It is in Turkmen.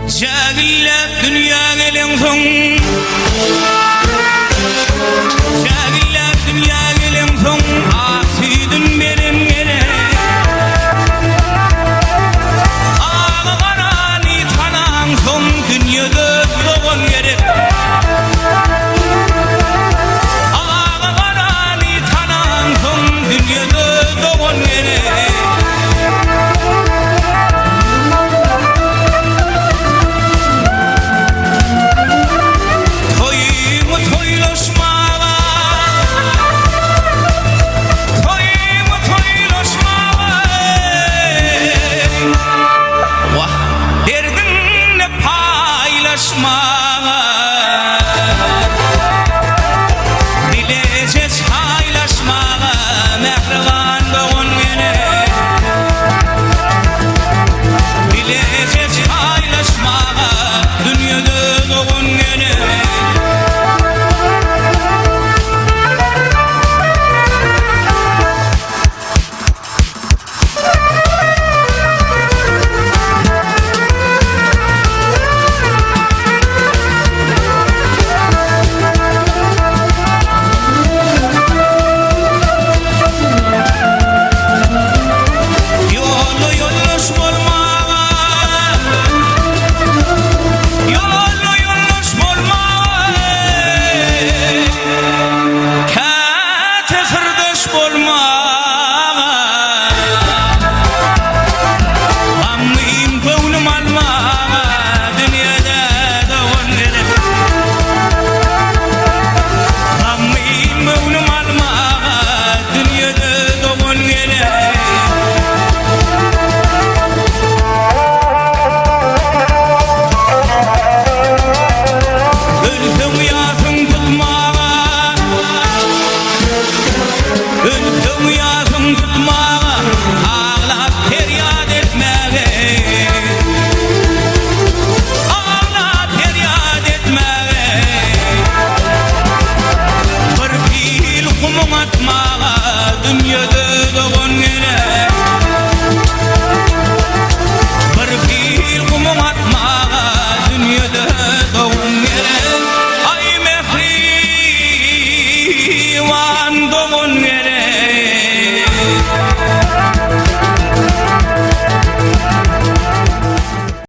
Jägilläp dünýä geleňsoň, Jägilläp dünýä geleňsoň, Ak süýdün beren gerek. Agy garany tanaňsoň, Dünýede dogan gerek. Agy garany tanaňsoň, Dünýede dogan gerek. Toýuňy toýlaşmaga, Toýuňy toýlaşmaga, Wah, derdiňni paýlaşmaga, Bileje çaýlaşmaga, Mähriban dogan gerek. Bileje çaýlaşmaga, Dünýede dogan gerek. Ýolda ýoldaş bolmaga, Ýolda ýoldaş bolmaga, Käte syrdaş bolmaga, Gamgyn göwnüm almaga, Dünýede dogan gerek. Gamgyn göwnüm almaga, Dünýede dogan gerek. Ölseň ýasyň tutmaga, Ölseň ýasyň tutmaga, Aglap perýat etmäge, Aglap perýat etmäge, Bir pil gumuň atmaga, Dünýede.